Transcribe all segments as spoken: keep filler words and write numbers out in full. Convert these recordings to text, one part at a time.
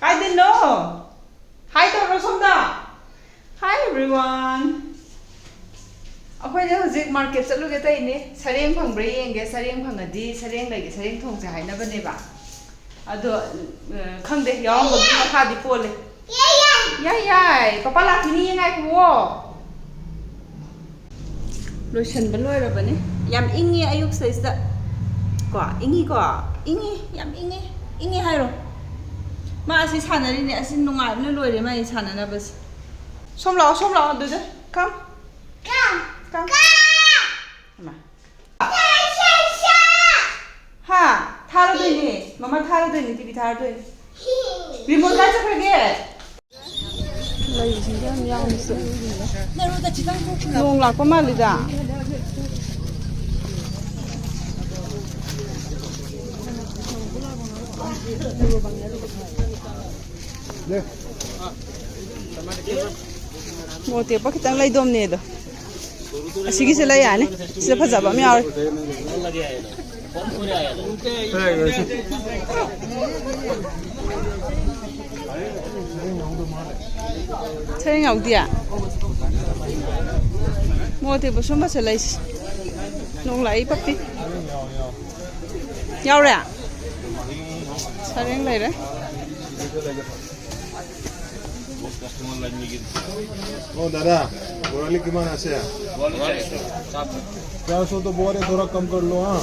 ꯀꯥꯏꯗꯅꯣ? Hi ꯇꯧꯔꯣ ꯁꯣꯝꯗ꯫ Hi everyone. ꯑꯩꯈꯣꯏꯁꯦ ꯍꯧꯖꯤꯛ market ꯆꯠꯂꯨꯒꯦ ꯇꯧꯔꯤꯅꯦ꯫ ꯁꯔꯦꯡ ꯐꯪꯕ꯭ꯔꯥ ꯌꯦꯡꯒꯦ꯫ ꯁꯔꯦꯡ ꯐꯪꯉꯗꯤ ꯁꯔꯦꯡ ꯂꯩꯒꯦ, ꯁꯔꯦꯡ ꯊꯣꯡꯁꯦ ꯍꯥꯏꯅꯕꯅꯦꯕ꯫ ꯑꯗꯣ, ꯑ, ꯈꯪꯗꯦ, ꯌꯥꯎꯔꯝꯕꯒꯤ ꯃꯈꯥꯗꯤ ꯄꯣꯜꯂꯦ꯫ ꯌꯥꯏ, ꯌꯥꯏ꯫ ꯌꯥꯏ, ꯌꯥꯏ꯫ ꯄꯄꯥ ꯂꯥꯛꯈꯤꯅꯤꯌꯦ, ꯉꯥꯏꯈꯨꯑꯣ꯫ ꯂꯣꯏꯁꯟꯕ ꯂꯣꯏꯔꯕꯅꯤ꯫ ꯌꯥꯝ ꯏꯪꯉꯤ ꯑꯌꯨꯛꯁꯤꯗꯩꯁꯤꯗ꯫ ꯀꯣ, ꯏꯪꯉꯤꯀꯣ? ꯏꯪꯉꯤ, ꯌꯥꯝ ꯏꯪꯉꯤ꯫ ꯏꯪꯉꯤ ꯍꯥꯏꯔꯣ꯫ ꯃꯥ ꯑꯁꯤ ꯁꯥꯟꯅꯔꯤꯅꯦ꯫ ꯑꯁꯤ ꯅꯨꯡꯉꯥꯏꯕꯅ ꯂꯣꯏꯔꯦ ꯃꯥ ꯑꯩ ꯁꯥꯟꯅꯅꯕꯁꯦ꯫ ꯁꯣꯝ ꯂꯥꯛꯑꯣ, ꯁꯣꯝ ꯂꯥꯛꯑꯣ ꯑꯗꯨꯗ꯫ Come꯫ Come꯫ ꯀꯥ꯫ ꯀꯥ꯫ ꯍꯩꯃꯥ꯫ ꯍꯥ? ꯊꯥꯔꯗꯣꯏꯅꯦ꯫ ꯃꯃꯥ ꯊꯥꯔꯗꯣꯏꯅꯦ, ꯇꯤꯚꯤ ꯊꯥꯔꯗꯣꯏꯅꯦ꯫ Remote ꯀꯥꯏ ꯆꯠꯈ꯭ꯔꯒꯦ? ꯂꯩꯁꯤꯡꯁꯦ ꯌꯥꯝ ꯌꯥꯝꯅꯁꯨ꯫ ꯅꯣꯡ ꯂꯥꯛꯄ ꯃꯥꯜꯂꯤꯗ꯫ ꯃꯣꯔꯣꯛ ꯇꯦꯛꯄ ꯈꯤꯇꯪ ꯂꯩꯗꯣꯝꯅꯦ ꯑꯗꯣ꯫ ꯑꯁꯤꯒꯤꯁꯦ ꯂꯩ ꯌꯥꯅꯤ꯫ ꯁꯤꯗ ꯐꯖꯕ ꯑꯃ ꯌꯥꯎꯔꯦ꯫ ꯁꯔꯦꯡ ꯌꯥꯎꯗꯤꯌꯦ? ꯃꯣꯔꯣꯛ ꯑꯇꯦꯛꯄ ꯁꯨꯝꯕꯁꯦ ꯂꯩꯁꯤ꯫ ꯅꯣꯡ ꯂꯥꯛꯏ ꯄꯞꯄꯤ꯫ ꯌꯥꯎꯔꯦ? ꯁꯔꯦꯡ ꯂꯩꯔꯦ꯫ ओ दादा, गोराली किमान আছে? चार सौ तो बहुत है, थोड़ा कम कर लो। हाँ,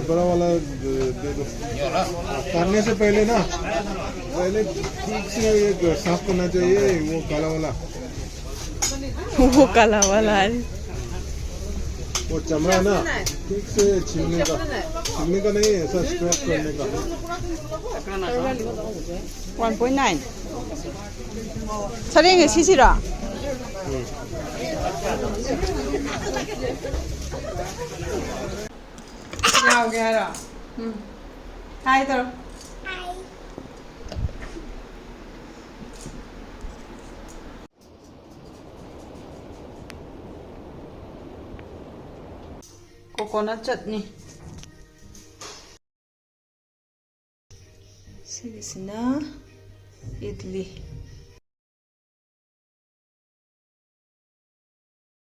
बड़ा वाला दे दे दो। काटने से पहले ना, पहले ठीक से एक साफ करना चाहिए वो काला वाला। वो काला वाला है। वो चमड़ा ना ठीक से छीलने का, छीलने का नहीं, ऐसा स्क्रैप करने का। One point nine. ꯁꯔꯦꯡꯁꯦ ꯁꯤꯁꯤꯔꯣ? ꯌꯥꯎꯒꯦ ꯍꯥꯏꯔꯣ? ꯎꯝ꯫ Hi ꯇꯧꯔꯣ꯫ Coconut chutney. ꯁꯤꯒꯤꯁꯤꯅ ꯏꯗꯂꯤ꯫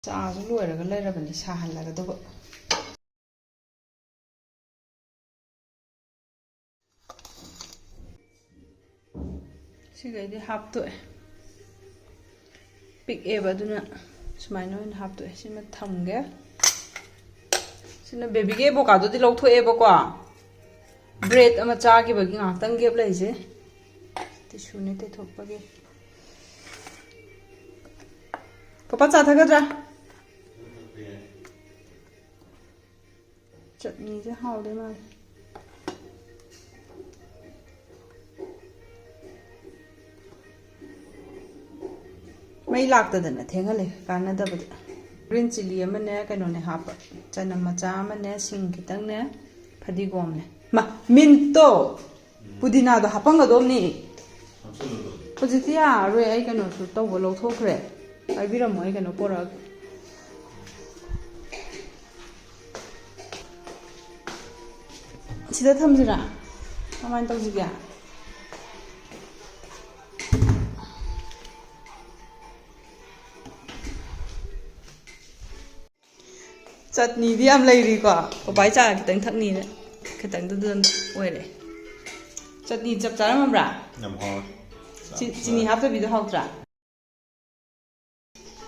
ꯆꯥꯁꯨ ꯂꯣꯏꯔꯒ ꯂꯩꯔꯕꯅꯤ, ꯁꯥꯍꯜꯂꯒꯗꯧꯕ꯫ ꯁꯤꯈꯩꯗꯤ ꯍꯥꯞꯇꯣꯛꯑꯦ꯫ ꯄꯤꯛꯑꯦꯕ, ꯑꯗꯨꯅ ꯁꯨꯃꯥꯏꯅ ꯑꯣꯏꯅ ꯍꯥꯞꯇꯣꯛꯑꯦ꯫ ꯁꯤꯃ ꯊꯝꯒꯦ꯫ ꯁꯤꯅ ꯕꯦꯕꯤꯒꯤ ꯑꯦꯕꯣꯀꯥꯗꯣꯗꯤ ꯂꯧꯊꯣꯛꯑꯦꯕꯀꯣ꯫ ꯕ꯭ꯔꯦꯗ ꯑꯃ ꯆꯥꯈꯤꯕꯒꯤ ꯉꯥꯏꯍꯥꯛꯇꯪ ꯒꯦꯞ ꯂꯩꯁꯦ꯫ ꯇꯤꯁꯨꯅꯦ ꯇꯩꯊꯣꯛꯄꯒꯤ꯫ ꯄꯄꯥ ꯆꯥ ꯊꯛꯀꯗ꯭ꯔꯥ? ꯆꯠꯅꯤꯁꯦ ꯍꯥꯎꯗꯣꯏ ꯃꯥꯜꯂꯦ꯫ ꯃꯩ ꯂꯥꯛꯇꯗꯅ ꯊꯦꯡꯍꯜꯂꯦ, ꯀꯥꯟꯅꯗꯕꯗ꯫ ꯒ꯭ꯔꯤꯟ ꯆꯤꯂꯤ ꯑꯃꯅꯦ, ꯀꯩꯅꯣꯅꯦ ꯍꯥꯞꯄ, ꯆꯅꯝ ꯃꯆꯥ ꯑꯃꯅꯦ, ꯁꯤꯡ ꯈꯤꯇꯪꯅꯦ, ꯐꯗꯤꯒꯣꯝꯅꯦ꯫ ꯃꯥ, ꯃꯤꯟꯇꯣ! ꯄꯨꯗꯤꯅꯥꯗꯣ ꯍꯥꯞꯄꯝꯒꯗꯧꯕꯅꯤ꯫ ꯍꯥꯞꯆꯜꯂꯣ ꯑꯗꯨꯝ꯫ ꯍꯧꯖꯤꯛꯇꯤ ꯌꯥꯔꯔꯣꯏ, ꯑꯩ ꯀꯩꯅꯣꯁꯨ ꯇꯧꯕ ꯂꯧꯊꯣꯛꯈ꯭ꯔꯦ꯫ ꯄꯥꯏꯕꯤꯔꯝꯃꯣ, ꯑꯩ ꯀꯩꯅꯣ ꯄꯣꯔꯛꯑꯒꯦ꯫ ꯁꯤꯗ ꯊꯝꯁꯤꯔꯥ? ꯀꯃꯥꯏꯅ ꯇꯧꯁꯤꯒꯦ? ꯆꯠꯅꯤꯗꯤ ꯌꯥꯝ ꯂꯩꯔꯤꯀꯣ꯫ ꯄꯄꯥꯏ ꯆꯥ ꯈꯤꯇꯪ ꯊꯛꯅꯤꯅ ꯈꯤꯇꯪꯗꯨꯗ ꯑꯣꯏꯔꯦ꯫ ꯆꯠꯅꯤ ꯆꯞ ꯆꯥꯔꯝꯃꯕ꯭ꯔꯥ? ꯌꯥꯝ ꯍꯥꯎꯔꯦ꯫ ꯆꯤ-, ꯆꯤꯅꯤ ꯍꯥꯞꯇꯕꯤꯗꯣ ꯍꯥꯎꯇ꯭ꯔꯥ?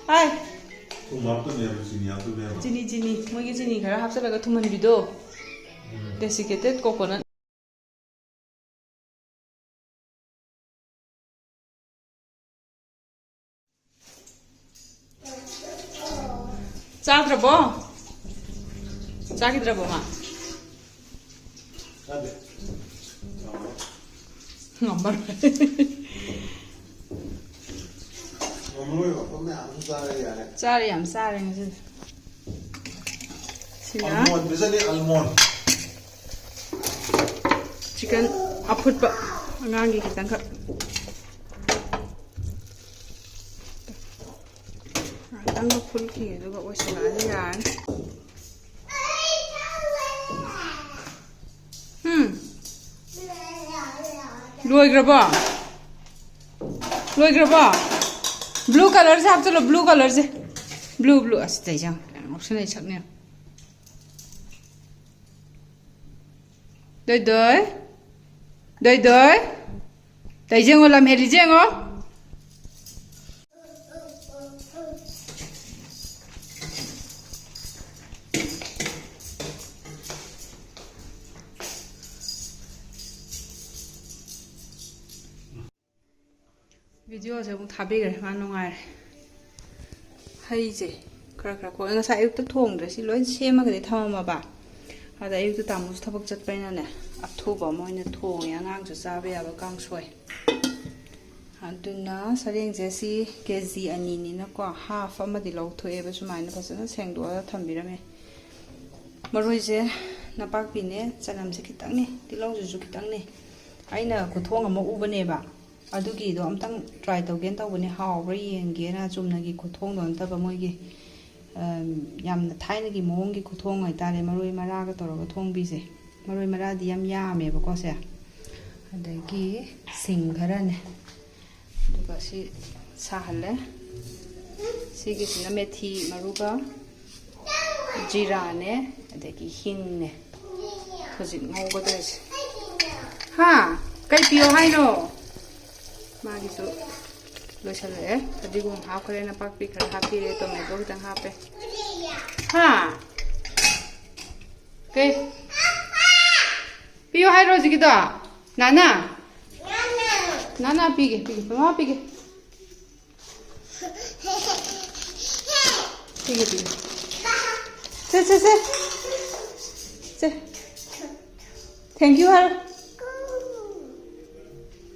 ꯍꯥꯏ꯫ ꯊꯨꯝ ꯍꯥꯞꯇꯕꯅꯦꯕ, ꯆꯤꯅꯤ ꯍꯥꯞꯇꯕꯅꯦꯕ꯫ ꯆꯤꯅꯤ, ꯆꯤꯅꯤ꯫ ꯃꯣꯏꯒꯤ ꯆꯤꯅꯤ ꯈꯔ ꯍꯥꯞꯆꯤꯜꯂꯒ ꯊꯨꯝꯍꯟꯕꯤꯗꯣ꯫ ꯎꯝ꯫ Desiccated coconut꯫ ꯆꯥꯗ꯭ꯔꯕꯣ? ꯆꯥꯈꯤꯗ꯭ꯔꯕꯣ ꯃꯥ? ꯆꯥꯗꯦ꯫ ꯉꯝꯃꯔꯣꯏ꯫ ꯉꯝꯃꯔꯣꯏ, ꯃꯐꯝ ꯃꯌꯥꯝꯁꯨ ꯆꯥꯔꯦ ꯌꯥꯔꯦ꯫ ꯆꯥꯔꯦ, ꯌꯥꯝ ꯆꯥꯔꯦ ꯉꯁꯤꯗꯤ꯫ ꯁꯤꯅ almond ꯄꯤꯖꯅꯤ, almond꯫ Chicken ꯑꯐꯨꯠꯄ ꯑꯉꯥꯡꯒꯤ ꯈꯤꯇꯪꯈꯛ꯫ ꯉꯥꯏꯍꯥꯛꯇꯪꯒ ꯐꯨꯠꯈꯤꯒꯦ, ꯑꯗꯨꯒ ꯑꯣꯏꯁꯜꯂꯛꯑꯅꯤ, ꯌꯥꯔꯅꯤ꯫ ꯎꯝ꯫ ꯂꯣꯏꯈ꯭ꯔꯕꯣ? ꯂꯣꯏꯈ꯭ꯔꯕꯣ? Blue colourꯁꯦ ꯍꯥꯞꯆꯤꯜꯂꯣ, blue colourꯁꯦ꯫ Blue, blue, ꯑꯁ, ꯇꯩꯖꯪ, ꯉꯥꯎꯁꯟꯅꯩ ꯁꯛꯅꯦ꯫ ꯗꯣꯏꯗꯣꯏ, ꯗꯣꯏꯗꯣꯏ, ꯇꯩꯖꯦꯡꯉꯣ, ꯂꯝ ꯍꯦꯜꯂꯤꯁꯦ ꯌꯦꯡꯉꯣ꯫ Videoꯁꯦ ꯑꯃꯨꯛ ꯊꯥꯕꯤꯈ꯭ꯔꯦ, ꯃꯥ ꯅꯨꯡꯉꯥꯏꯔꯦ꯫ ꯍꯩꯁꯦ ꯈꯔ ꯈꯔ ꯀꯣꯛꯑꯦ꯫ ꯉꯁꯥꯏ ꯑꯌꯨꯛꯇ ꯊꯣꯡꯗ꯭ꯔꯦ, ꯁꯤ ꯂꯣꯏ ꯁꯦꯝꯃꯒꯗꯤ ꯊꯝꯃꯝꯃꯕ꯫ ꯑꯗ ꯑꯌꯨꯛꯇ ꯇꯥꯃꯣꯁꯨ ꯊꯕꯛ ꯆꯠꯄꯅꯤꯅꯅꯦ, ꯑꯊꯨꯕ ꯑꯃ ꯑꯣꯏꯅ ꯊꯣꯡꯉꯦ, ꯑꯉꯥꯡꯁꯨ ꯆꯥꯕ ꯌꯥꯕ ꯀꯥꯡꯁꯣꯏ꯫ ꯑꯗꯨꯅ ꯁꯔꯦꯡꯁꯦ ꯁꯤ ꯀꯦ ꯖꯤ ꯑꯅꯤꯅꯤꯅꯀꯣ, half ꯑꯃꯗꯤ ꯂꯧꯊꯣꯛꯑꯦꯕ, ꯁꯨꯃꯥꯏꯅ ꯐꯖꯅ ꯁꯦꯡꯗꯣꯛꯑꯒ ꯊꯝꯕꯤꯔꯝꯃꯦ꯫ ꯃꯔꯣꯏꯁꯦ ꯅꯄꯥꯛꯄꯤꯅꯦ, ꯆꯅꯝꯁꯦ ꯈꯤꯇꯪꯅꯦ, ꯇꯤꯜꯍꯧꯁꯤꯁꯨ ꯈꯤꯇꯪꯅꯦ꯫ ꯑꯩꯅ ꯈꯨꯊꯣꯡ ꯑꯃ ꯎꯕꯅꯦꯕ, ꯑꯗꯨꯒꯤꯗꯣ ꯑꯝꯇꯪ try ꯇꯧꯒꯦꯅ ꯇꯧꯕꯅꯦ, ꯍꯥꯎꯕ꯭ꯔꯥ ꯌꯦꯡꯒꯦꯅ꯫ ꯆꯨꯝꯅꯒꯤ ꯈꯨꯊꯣꯡꯗꯣ ꯅꯠꯇꯕ, ꯃꯣꯏꯒꯤ, ꯑꯝ, ꯌꯥꯝꯅ ꯊꯥꯏꯅꯒꯤ ꯃꯑꯣꯡꯒꯤ ꯈꯨꯊꯣꯡ ꯍꯥꯏꯇꯥꯔꯦ, ꯃꯔꯣꯏ ꯃꯔꯥꯒ ꯇꯧꯔꯒ ꯊꯣꯡꯕꯤꯁꯦ꯫ ꯃꯔꯣꯏ ꯃꯔꯥꯗꯤ ꯌꯥꯝ ꯌꯥꯝꯃꯦꯕꯀꯣ ꯁꯦ꯫ ꯑꯗꯒꯤ ꯁꯤꯡ ꯈꯔꯅꯦ, ꯑꯗꯨꯒ ꯁꯤ ꯁꯥꯍꯜꯂꯦ꯫ ꯁꯤꯒꯤꯁꯤꯅ ꯃꯦꯊꯤ ꯃꯔꯨꯒ ꯖꯤꯔꯥꯅꯦ, ꯑꯗꯒꯤ ꯍꯤꯡꯅꯦ ꯍꯧꯖꯤꯛ ꯉꯧꯒꯗꯣꯏꯁꯦ꯫ ꯍꯥ? ꯀꯩ ꯄꯤꯌꯣ ꯍꯥꯏꯅꯣ? ꯃꯥꯒꯤꯁꯨ ꯂꯣꯏꯁꯤꯜꯂꯛꯑꯦ꯫ ꯐꯗꯤꯒꯣꯝ ꯍꯥꯞꯈ꯭ꯔꯦ, ꯅꯄꯥꯛꯄꯤ ꯈꯔ ꯍꯥꯞꯄꯤꯔꯦ, tomato ꯈꯤꯇꯪ ꯍꯥꯞꯄꯦ꯫ ꯍꯥ? ꯀꯩ ꯄꯤꯌꯣ ꯍꯥꯏꯔꯣ ꯍꯧꯖꯤꯛꯀꯤꯗꯣ? ꯅꯥꯅꯥ? ꯅꯥꯅꯥ ꯄꯤꯒꯦ, ꯄꯤꯒꯦ, ꯃꯃꯥ ꯄꯤꯒꯦ꯫ ꯄꯤꯒꯦ, ꯄꯤꯒꯦ꯫ ꯁꯦ, ꯁꯦ, ꯁꯦ꯫ ꯁꯦ꯫ Thank you ꯍꯥꯏꯔꯣ꯫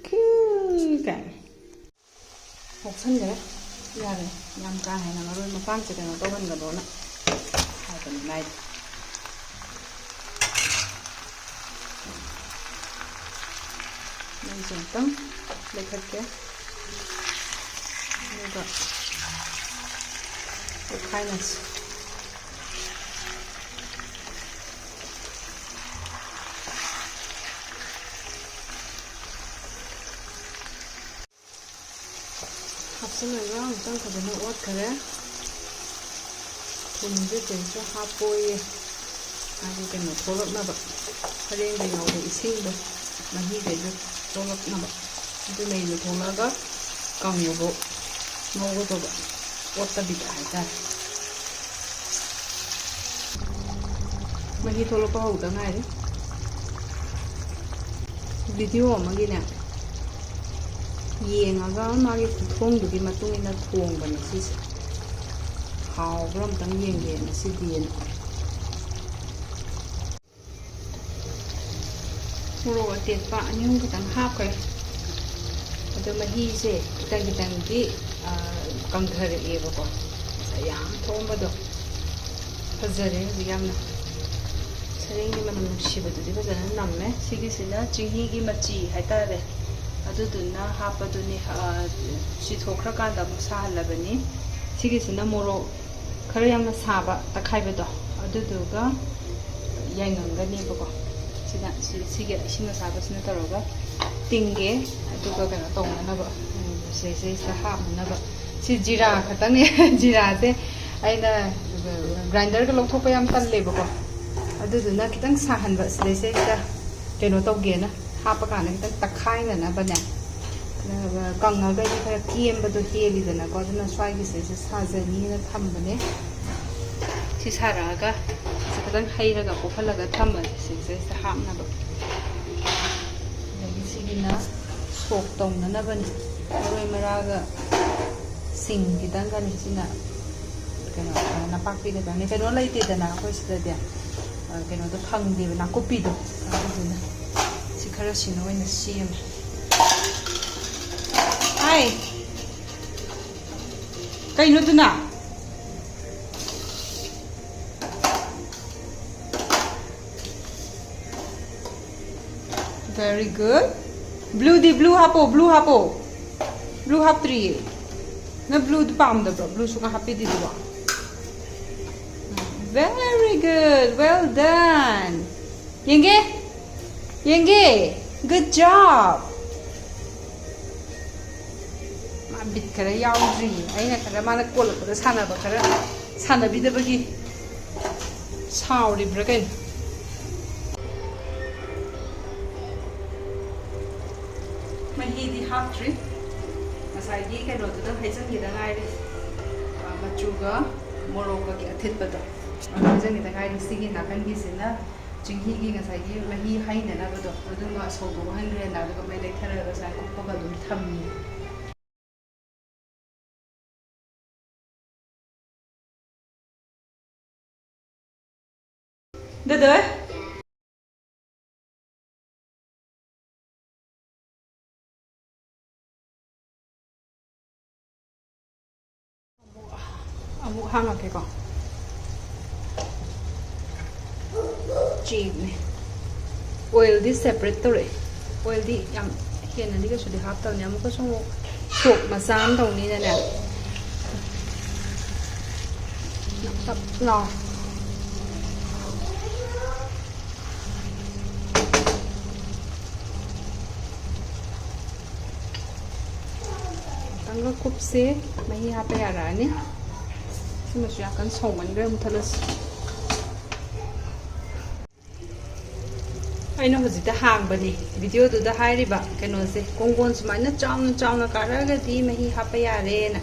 Cute ꯀꯥꯏꯅ꯫ ꯄꯣꯛꯁꯟꯈꯔꯦ꯫ ꯌꯥꯔꯦ꯫ ꯌꯥꯝ ꯀꯥ ꯍꯦꯟꯅ ꯃꯔꯣꯏ ꯃꯄꯥꯡꯁꯦ ꯀꯩꯅꯣ ꯇꯧꯍꯟꯒꯅꯣꯅ ꯍꯥꯏꯕꯅꯤ ꯃꯥꯏꯗꯤ꯫ ꯃꯩꯁꯦ ꯑꯃꯨꯛꯇꯪ ꯂꯩꯈꯠꯀꯦ꯫ ꯑꯗꯨꯒ ꯇꯣꯠꯈꯥꯏꯅꯁꯤ꯫ ꯍꯥꯞꯆꯤꯜꯂꯒ ꯑꯃꯨꯛꯇꯪ ꯐꯖꯅ ꯑꯣꯠꯈꯔꯦ꯫ ꯊꯨꯝꯁꯦ ꯀꯩꯁꯨ ꯍꯥꯞꯄꯣꯏꯌꯦ, ꯃꯥꯒꯤ ꯀꯩꯅꯣ ꯊꯣꯛꯂꯛꯅꯕ, ꯄꯔꯦꯡꯗ ꯌꯥꯎꯕ ꯏꯁꯤꯡꯗꯣ, ꯃꯍꯤꯈꯩꯗꯣ ꯊꯣꯛꯂꯛꯅꯕ꯫ ꯑꯗꯨ ꯃꯩꯗꯣ ꯊꯣꯛꯂꯛꯑꯒ ꯀꯪꯕꯐꯥꯎ ꯉꯧꯒꯗꯧꯕ, ꯑꯣꯠꯇꯕꯤꯗ ꯍꯥꯏꯇꯥꯔꯦ꯫ ꯃꯍꯤ ꯊꯣꯛꯂꯛꯄ ꯍꯧꯗ ꯉꯥꯏꯔꯤ꯫ ꯚꯤꯗꯤꯑꯣ ꯑꯃꯒꯤꯅꯦ, ꯌꯦꯡꯉꯒ ꯃꯥꯒꯤ ꯈꯨꯊꯣꯡꯗꯨꯒꯤ ꯃꯇꯨꯡ ꯏꯟꯅ ꯊꯣꯡꯕꯅꯦ ꯁꯤꯁꯦ꯫ ꯍꯥꯎꯕ꯭ꯔꯥ ꯑꯝꯇꯪ ꯌꯦꯡꯒꯦꯅ ꯁꯤꯗꯤꯅ꯫ ꯃꯣꯔꯣꯛ ꯑꯇꯦꯛꯄ ꯑꯅꯤ ꯑꯍꯨꯝ ꯈꯛꯇꯪ ꯍꯥꯞꯈ꯭ꯔꯦ꯫ ꯑꯗꯣ ꯃꯍꯤꯁꯦ ꯈꯤꯇꯪ ꯈꯤꯇꯪꯗꯤ, ꯑ, ꯀꯪꯊꯔꯛꯑꯦꯕꯀꯣ꯫ ꯉꯁꯥꯏ ꯌꯥꯝ ꯊꯣꯛꯑꯝꯕꯗꯣ꯫ ꯐꯖꯔꯦ ꯍꯧꯖꯤꯛ ꯌꯥꯝꯅ꯫ ꯁꯔꯦꯡꯒꯤ ꯃꯅꯝ ꯅꯨꯡꯁꯤꯕꯗꯨꯗꯤ ꯐꯖꯅ ꯅꯝꯃꯦ꯫ ꯁꯤꯒꯤꯁꯤꯅ ꯆꯤꯡꯍꯤꯒꯤ ꯃꯆꯤ ꯍꯥꯏꯇꯥꯔꯦ꯫ ꯑꯗꯨꯗꯨꯅ ꯍꯥꯞꯄꯗꯨꯅꯤ, ꯑ, ꯁꯤ ꯊꯣꯛꯈ꯭ꯔꯀꯥꯟꯗ ꯑꯃꯨꯛ ꯁꯥꯍꯜꯂꯕꯅꯤ꯫ ꯁꯤꯒꯤꯁꯤꯅ ꯃꯣꯔꯣꯛ ꯈꯔ ꯌꯥꯝꯅ ꯁꯥꯕ ꯇꯛꯈꯥꯏꯕꯗꯣ, ꯑꯗꯨꯗꯨꯒ ꯌꯥꯏꯉꯪꯒꯅꯦꯕꯀꯣ꯫ ꯁꯤꯅ, ꯁꯤ-, ꯁꯤꯒꯤ ꯏꯁꯤꯡ ꯑꯁꯥꯕꯁꯤꯅ ꯇꯧꯔꯒ ꯇꯤꯡꯒꯦ, ꯑꯗꯨꯒ ꯀꯩꯅꯣ ꯇꯧꯅꯅꯕ, ꯎꯝ, ꯁꯤꯗꯩꯁꯤꯗ ꯍꯥꯞꯅꯅꯕ꯫ ꯁꯤ ꯖꯤꯔꯥ ꯈꯛꯇꯪꯅꯦ꯫ ꯖꯤꯔꯥꯁꯦ ꯑꯩꯅ ꯒ꯭ꯔꯥꯏꯟꯗꯔꯒ ꯂꯧꯊꯣꯛꯄ ꯌꯥꯝ ꯇꯜꯂꯦꯕꯀꯣ, ꯑꯗꯨꯗꯨꯅ ꯈꯤꯇꯪ ꯁꯥꯍꯟꯕ ꯁꯤꯗꯩꯁꯤꯗ ꯀꯩꯅꯣ ꯇꯧꯒꯦꯅ꯫ ꯍꯥꯞꯄ ꯀꯥꯟꯗ ꯈꯤꯇꯪ ꯇꯛꯈꯥꯏꯅꯅꯕꯅꯦ꯫ ꯑꯗꯨꯒ ꯀꯪꯉꯒꯗꯤ ꯈꯔ ꯀꯦꯝꯕꯗꯣ ꯍꯦꯜꯂꯤꯗꯅꯀꯣ꯫ ꯑꯗꯨꯅ ꯁ꯭ꯋꯥꯏꯒꯤꯁꯦ ꯁꯥꯖꯅꯤꯅ ꯊꯝꯕꯅꯦ꯫ ꯁꯤ ꯁꯥꯔꯛꯑꯒ ꯁꯤ ꯈꯤꯇꯪ ꯍꯩꯔꯒ ꯄꯣꯞꯍꯜꯂꯒ ꯊꯝꯕꯅꯦ ꯁꯤꯁꯤꯗꯩꯁꯤꯗ ꯍꯥꯞꯅꯕ꯫ ꯑꯗꯒꯤ ꯁꯤꯒꯤꯅ ꯁꯣꯛ ꯇꯧꯅꯅꯕꯅꯤ꯫ ꯃꯔꯣꯏ ꯃꯔꯥꯒ ꯁꯤꯡ ꯈꯤꯇꯪꯒꯅꯤ ꯁꯤꯅ꯫ ꯀꯩꯅꯣ, ꯅꯄꯥꯛꯄꯤ ꯈꯛꯇꯪꯅꯦ꯫ ꯀꯩꯅꯣ ꯂꯩꯇꯦꯗꯅ ꯑꯩꯈꯣꯏ ꯁꯤꯗꯗꯤ꯫ ꯑ, ꯀꯩꯅꯣꯗꯣ ꯐꯪꯗꯦꯕ, ꯅꯥꯀꯨꯞꯄꯤꯗꯣ꯫ ꯑꯗꯨꯗꯨꯅ ꯁꯤ ꯈꯔ ꯁꯤꯅ ꯑꯣꯏꯅ ꯁꯦꯝꯃꯦ꯫ ꯍꯥꯏ! ꯀꯩꯅꯣꯗꯨꯅ? Very good. ꯕ꯭ꯂꯨꯗꯤ, ꯕ꯭ꯂꯨ ꯍꯥꯞꯄꯣ, ꯕ꯭ꯂꯨ ꯍꯥꯞꯄꯣ꯫ ꯕ꯭ꯂꯨ ꯍꯥꯞꯇ꯭ꯔꯤꯌꯦ꯫ ꯅꯪ ꯕ꯭ꯂꯨꯗꯨ ꯄꯥꯝꯗꯕ꯭ꯔꯣ? Blue ꯁꯨꯡꯍꯥꯞ ꯍꯥꯞꯄꯤꯗ꯭ꯔꯤꯗꯨꯕꯣ? Very good. Well done. ꯌꯦꯡꯒꯦ? ꯌꯦꯡꯒꯦ? Good job. ꯕꯤꯠ ꯈꯔ ꯌꯥꯎꯗ꯭ꯔꯤꯌꯦ꯫ ꯑꯩꯅ ꯈꯔ ꯃꯥꯅ ꯀꯣꯜꯂꯛꯄꯗ ꯁꯥꯟꯅꯕ ꯈꯔ ꯁꯥꯟꯅꯕꯤꯗꯕꯒꯤ ꯁꯥꯎꯔꯤꯕ꯭ꯔꯥ ꯀꯩꯅꯣ꯫ ꯃꯍꯤꯗꯤ ꯍꯥꯞꯇ꯭ꯔꯤ꯫ ꯉꯁꯥꯏꯒꯤ ꯀꯩꯅꯣꯗꯨꯗ ꯍꯩꯖꯤꯟꯈꯤꯗ ꯉꯥꯏꯔꯤ꯫ ꯑ, ꯃꯆꯨꯒ ꯃꯣꯔꯣꯛꯀꯒꯤ ꯑꯊꯤꯠꯄꯗꯣ ꯑꯗꯨ ꯍꯩꯖꯤꯟꯈꯤꯗ ꯉꯥꯏꯔꯤ꯫ ꯁꯤꯒꯤ ꯅꯥꯀꯟꯒꯤꯁꯤꯅ ꯆꯤꯡꯍꯤꯒꯤ ꯉꯁꯥꯏꯒꯤ ꯃꯍꯤ ꯍꯩꯅꯅꯕꯗꯣ ꯑꯗꯨꯃ ꯁꯧꯗꯣꯛꯍꯟꯈ꯭ꯔꯦꯅ, ꯑꯗꯨꯒ ꯃꯩ ꯂꯩꯊꯔꯒ ꯁꯨꯃꯥꯏꯅ ꯀꯨꯞꯄꯒ ꯑꯗꯨꯝ ꯊꯝꯃꯤ꯫ ꯗꯗꯣꯏ꯫ ꯑꯃꯨꯛ ꯍꯥꯡꯉꯛꯀꯦꯀꯣ꯫ ꯆꯦꯡꯅꯦ꯫ ꯑꯣꯏꯜꯗꯤ ꯁꯦꯄꯔꯦꯠ ꯇꯧꯔꯛꯑꯦ꯫ ꯑꯣꯏꯜꯗꯤ ꯌꯥꯝ ꯍꯦꯟꯅꯗꯤ ꯀꯩꯁꯨꯗꯤ ꯍꯥꯞꯇꯕꯅꯦ꯫ ꯑꯃꯨꯛꯀꯁꯨ ꯑꯃꯨꯛ ꯁꯣꯛ ꯃꯆꯥ ꯑꯃ ꯇꯧꯅꯤꯅꯅꯦ꯫ ꯇꯞ ꯇꯞ ꯂꯥꯎ꯫ ꯈꯤꯇꯪꯒ ꯀꯨꯞꯁꯦ꯫ ꯃꯍꯤ ꯍꯥꯞꯄ ꯌꯥꯔꯛꯑꯅꯤ꯫ ꯁꯤꯃꯁꯨ ꯌꯥꯝ ꯀꯟꯅ ꯁꯧꯃꯟꯈ꯭ꯔꯦ, ꯃꯨꯊꯠꯂꯁꯤ꯫ ꯑꯩꯅ ꯍꯧꯖꯤꯛꯇ ꯍꯥꯡꯕꯅꯤ ꯚꯤꯗꯤꯑꯣꯗꯨꯗ ꯍꯥꯏꯔꯤꯕ ꯀꯩꯅꯣꯁꯦ, ꯀꯣꯡꯒꯣꯟ ꯁꯨꯃꯥꯏꯅ ꯆꯥꯎꯅ ꯆꯥꯎꯅ ꯀꯥꯔꯛꯑꯒꯗꯤ ꯃꯍꯤ ꯍꯥꯞꯄ ꯌꯥꯔꯦꯅ꯫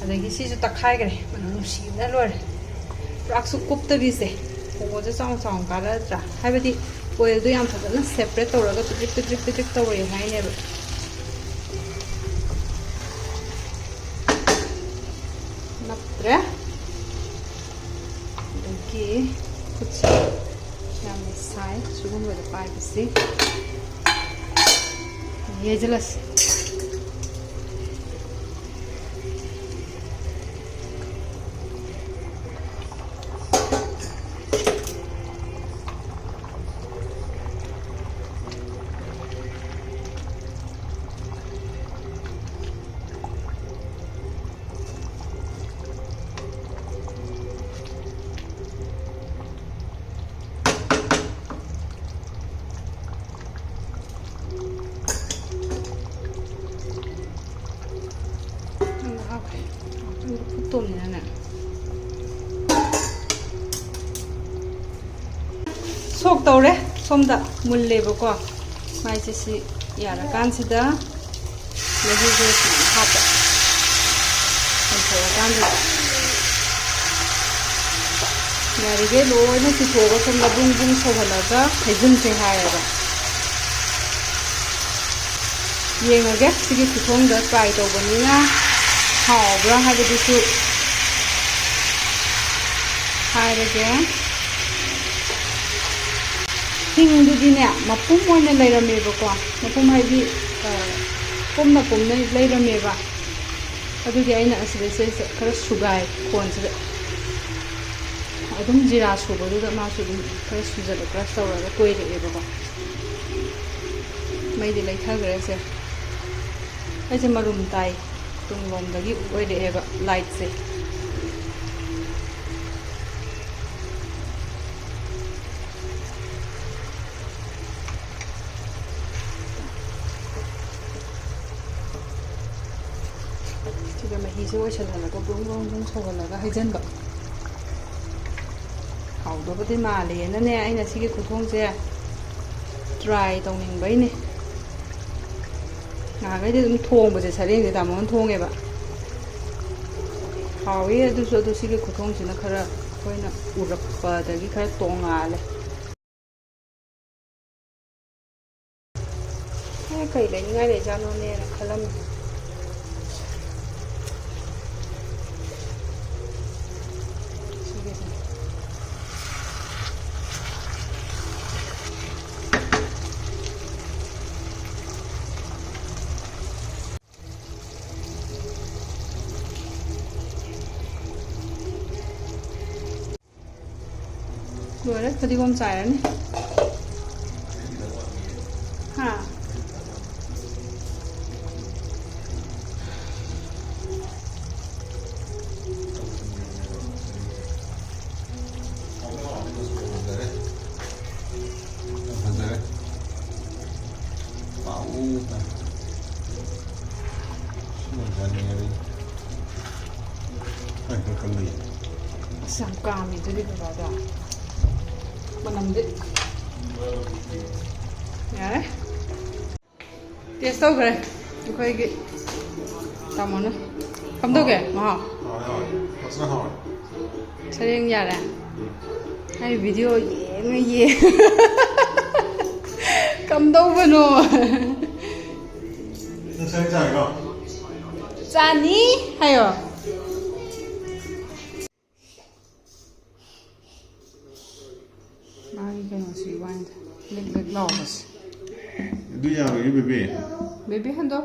ꯑꯗꯒꯤ ꯁꯤꯁꯨ ꯇꯛꯈꯥꯏꯈ꯭ꯔꯦ, ꯃꯅꯝ ꯅꯨꯡꯁꯤꯕꯅ ꯂꯣꯏꯔꯦ꯫ ꯄꯨꯔꯥꯛꯁꯨ ꯀꯨꯞꯇꯕꯤꯁꯦ, ꯀꯣꯡꯒꯣꯟꯁꯦ ꯆꯥꯎꯅ ꯆꯥꯎꯅ ꯀꯥꯔꯛꯑꯗ꯭ꯔꯥ? ꯍꯥꯏꯕꯗꯤ ꯑꯣꯏꯜꯗꯣ ꯌꯥꯝ ꯐꯖꯅ ꯁꯦꯄꯔꯦꯠ ꯇꯧꯔꯒ ꯄꯤꯗ꯭ꯔꯤꯛ ꯄꯤꯗ꯭ꯔꯤꯛ ꯄꯤꯗ꯭ꯔꯤꯛ ꯇꯧꯔꯦ ꯍꯥꯏꯅꯦꯕ꯫ ꯅꯞꯇ꯭ꯔꯦ꯫ ꯑꯗꯒꯤ ꯈꯨꯠꯁꯦ ꯌꯥꯝꯅ ꯁꯥꯏ ꯁꯤꯒꯨꯝꯕꯗ ꯄꯥꯏꯕꯁꯤ꯫ ꯌꯩꯁꯤꯜꯂꯁꯤ꯫ ꯇꯧꯔꯦ꯫ ꯁꯣꯝꯗ ꯃꯨꯜꯂꯦꯕꯀꯣ꯫ ꯃꯥꯏꯁꯦ ꯁꯤ ꯌꯥꯔꯀꯥꯟꯁꯤꯗ ꯃꯍꯤꯁꯦ ꯁꯨꯃꯥꯏꯅ ꯍꯥꯞꯄ꯫ ꯀꯪꯊꯣꯛꯑꯀꯥꯟꯁꯤꯗ ꯌꯥꯔꯤꯈꯩ ꯂꯣꯏꯅ ꯆꯤꯊꯣꯛꯑꯒ ꯁꯣꯝꯗ ꯕꯨꯡ ꯕꯨꯡ ꯁꯧꯍꯜꯂꯒ ꯍꯩꯖꯤꯟꯁꯦ ꯍꯥꯏꯌꯦꯕ꯫ ꯌꯦꯡꯉꯒꯦ, ꯁꯤꯒꯤ ꯈꯨꯊꯣꯡꯗ ꯇ꯭ꯔꯥꯏ ꯇꯧꯕꯅꯤꯅ ꯍꯥꯎꯕ꯭ꯔꯥ ꯍꯥꯏꯕꯗꯨꯁꯨ ꯍꯥꯏꯔꯒꯦ꯫ ꯍꯤꯡꯗꯨꯗꯤꯅꯦ, ꯃꯄꯨꯝ ꯑꯣꯏꯅ ꯂꯩꯔꯝꯃꯦꯕꯀꯣ꯫ ꯃꯄꯨꯝ ꯍꯥꯏꯗꯤ, ꯑ, ꯄꯨꯝꯅ ꯄꯨꯝꯅ ꯂꯩꯔꯝꯃꯦꯕ꯫ ꯑꯗꯨꯒꯤ ꯑꯩꯅ ꯑꯁꯤꯗꯩꯁꯤꯗꯩꯁꯤꯗ ꯈꯔ ꯁꯨꯒꯥꯏ, ꯈꯣꯟꯁꯤꯗ꯫ ꯑꯗꯨꯝ ꯖꯤꯔꯥ ꯁꯨꯕꯗꯨꯗ ꯃꯥꯁꯨ ꯑꯗꯨꯝ ꯈꯔ ꯁꯨꯖꯜꯂ, ꯀ꯭ꯔꯁ ꯇꯧꯔꯒ ꯇꯣꯏꯔꯛꯑꯦꯕꯀꯣ꯫ ꯃꯩꯗꯤ ꯂꯩꯊꯈ꯭ꯔꯦꯁꯦ꯫ ꯑꯩꯁꯦ ꯃꯔꯨꯝ ꯇꯥꯏ꯫ ꯇꯨꯡꯂꯣꯝꯗꯒꯤ ꯑꯣꯏꯔꯛꯑꯦꯕ ꯂꯥꯏꯠꯁꯦ꯫ ꯁꯤꯗ ꯃꯍꯤꯁꯦ ꯑꯣꯏꯁꯜꯍꯜꯂꯒ ꯕ꯭ꯔꯨꯡ ꯕ꯭ꯔꯨꯡ ꯕ꯭ꯔꯨꯡ ꯁꯧꯍꯜꯂꯒ ꯍꯩꯖꯤꯟꯕ꯫ ꯍꯥꯎꯗꯧꯕꯗꯤ ꯃꯥꯜꯂꯦꯅꯅꯦ, ꯑꯩꯅ ꯁꯤꯒꯤ ꯈꯨꯊꯣꯡꯁꯦ ꯇ꯭ꯔꯥꯏ ꯇꯧꯅꯤꯡꯕꯩꯅꯦ꯫ ꯉꯍꯥꯟꯈꯩꯗꯤ ꯑꯗꯨꯝ ꯊꯣꯡꯕꯁꯦ ꯁꯔꯦꯡꯁꯦ ꯇꯥꯃꯣꯅ ꯊꯣꯡꯉꯦꯕ꯫ ꯍꯥꯎꯋꯤ ꯑꯗꯨꯁꯨ, ꯑꯗꯨ ꯁꯤꯒꯤ ꯈꯨꯊꯣꯡꯁꯤꯅ ꯈꯔ ꯑꯩꯈꯣꯏꯅ ꯎꯔꯛꯄꯗꯒꯤ ꯈꯔ ꯇꯣꯡꯉꯥꯜꯂꯦ꯫ ꯑꯦ, ꯀꯩ ꯂꯩꯅꯤꯡꯉꯥꯏ ꯂꯩꯖꯥꯠꯅꯣꯅꯦꯅ ꯈꯜꯂꯝꯃꯤ꯫ ꯁꯤꯒꯤꯁꯦ꯫ ꯂꯣꯏꯔꯦ, ꯐꯗꯤꯒꯣꯝ ꯆꯥꯏꯔꯅꯤ꯫ ꯍꯥ? ꯐꯖꯔꯦ꯫ ꯐꯖꯔꯦ꯫ ꯄꯥꯎ꯫ ꯁꯤ ꯌꯥꯝ ꯆꯥꯅꯤꯡꯉꯦ ꯑꯩ꯫ ꯈꯔ ꯈꯔ ꯀꯜꯂꯤ꯫ ꯑꯁ, ꯌꯥꯝ ꯀꯥꯝꯃꯤꯗꯨꯗꯤ ꯕꯕꯥꯗꯣ꯫ ꯃꯅꯝꯗꯤ꯫ ꯌꯥꯔꯦ꯫ ꯇꯦꯁ ꯇꯧꯈ꯭ꯔꯦ ꯑꯩꯈꯣꯏꯒꯤ ꯇꯥꯃꯣꯅ꯫ ꯀꯝꯗꯧꯒꯦ ꯃꯍꯥꯎ? ꯍꯥꯎꯋꯦ, ꯍꯥꯎꯋꯦ꯫ ꯐꯖꯅ ꯍꯥꯎꯋꯦ꯫ ꯁꯔꯦꯡ ꯌꯥꯔꯦ꯫ ꯑꯩ ꯚꯤꯗꯤꯑꯣ ꯌꯦꯡꯉ ꯌꯦꯡ ꯀꯝꯗꯧꯕꯅꯣ? ꯅꯪ ꯁꯔꯦꯡ ꯆꯥꯔꯤꯔꯣ? ꯆꯥꯅꯤ ꯍꯥꯏꯌꯣ꯫ ꯃꯥꯒꯤ ꯀꯩꯅꯣꯁꯤ ꯋꯥꯅꯤꯗ, ꯂꯤꯛ ꯂꯤꯛ ꯂꯥꯎꯕꯁꯦ꯫ ꯑꯗꯨ ꯌꯥꯔꯣꯏꯌꯦ, ꯕꯦꯕꯤ꯫ ꯕꯦꯕꯤ ꯍꯟꯗꯣꯛ꯫